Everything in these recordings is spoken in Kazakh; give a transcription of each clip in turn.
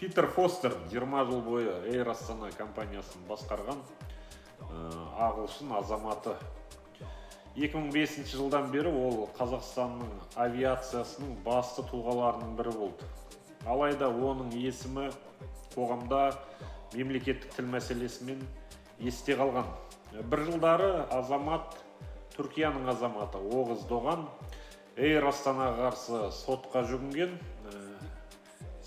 Питер Фостер 20 жыл бойы Эйр Астана компаниясын басқарған ағылшын азаматы. 2005 жылдан бері ол Қазақстанның авиациясының басты тұлғаларының бірі болды. Алайда оның есімі қоғамда мемлекеттік тіл мәселесімен есте қалған. Бір жылдары азамат, Түркияның азаматы Оғыз Доған Эйр Астанаға қарсы сотқа жүгінген.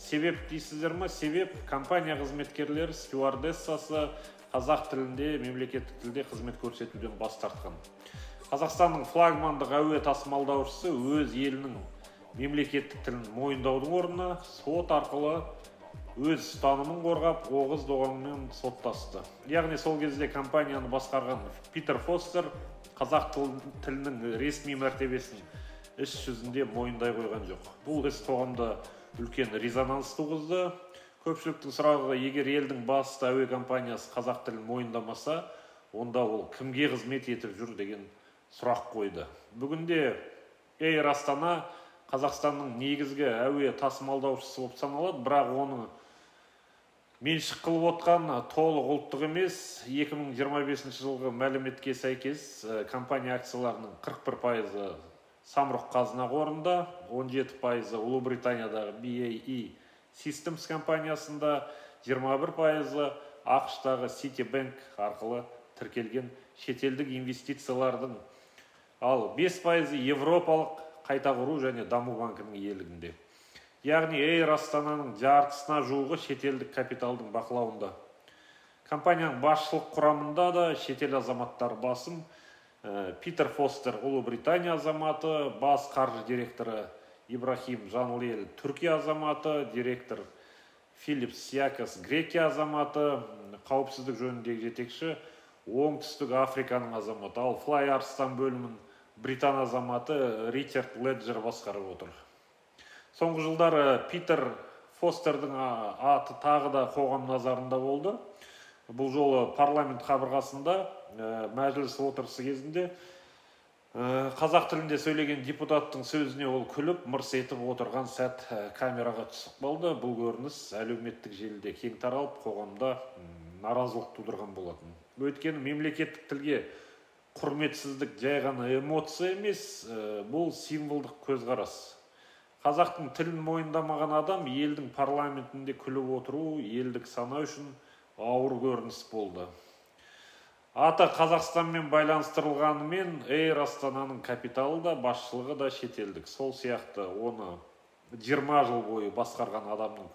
Себеп дейсіздер ма? Себеп: компания қызметкерлері, стюардессасы қазақ тілінде, мемлекеттік тілде қызмет көрсетуден бас тартқан. Қазақстанның флагмандық әуе тасымалдаушысы өз елінің мемлекеттік тілін мойындаудың орнына сот арқылы өз ұстанымын қорғап, Оғыз Доғанмен соттасты. Яғни сол кезде компанияны басқарған Питер Фостер қазақ тілінің ресми мәртебесін іс жүзінде мойындай қойған жоқ. Бұл іс қоғамда үлкен резонанс туғызды. Көпшіліктің сұрағы: егер елдің басты әуе компаниясы қазақ тілін мойындамаса, онда ол кімге қызмет етіп жүр деген сұрақ қойды. Бүгінде Эйр Астана Қазақстанның негізгі әуе тасымалдаушысы болып саналады, бірақ оны меншік қылып отқан толық ұлттық емес. 2025 жылғы мәліметке сәйкес, компания акцияларының 41%-ы Самұрық Қазына қорында, 17%-ы Ұлыбританиядағы BAE Systems компаниясында, 21%-ы АҚШ-тағы Citibank арқылы тіркелген шетелдік инвестициялардың, ал 5%-ы Европалық қайта құру және даму банкінің иелігінде. Яғни Эйр Астананың жартысына жуығы шетелдік капиталдың бақылауында. Компанияның басшылық құрамында да шетел азаматтары басым. Питер Фостер Ұлыбритания азаматы, бас қаржы директоры Ибрахим Жанлиел Түркия азаматы, директор Филипп Сиакас Грекия азаматы, қауіпсіздік жөніндегі жетекші Оңтүстік Африканың азаматы, ал Флай Арыстан бөлімін британ азаматы Ричард Леджер басқарып отыр. Соңғы жылдары Питер Фостердің аты тағы да қоғам назарында болды. Бұл жолы парламент қабырғасында, мәжіліс отырысы кезінде қазақ тілінде сөйлеген депутаттың сөзіне ол күліп, мырс етіп отырған сәт камераға түсіп қалды. Бұл көрініс әлеуметтік желіде кең таралып, қоғамда наразылық тудырған болатын. Өйткені мемлекеттік тілге құрметсіздік жай ғана эмоция емес, бұл символдық көзқарас. Қазақтың тілін мойындамаған адам елдің парламентінде күліп отыру елдік сана үшін ауыр көрініс болды. Аты Қазақстанмен байланыстырылғанымен, Эйр Астананың капиталы да, басшылығы да шетелдік. Сол сияқты оны 20 жыл бойы басқарған адамның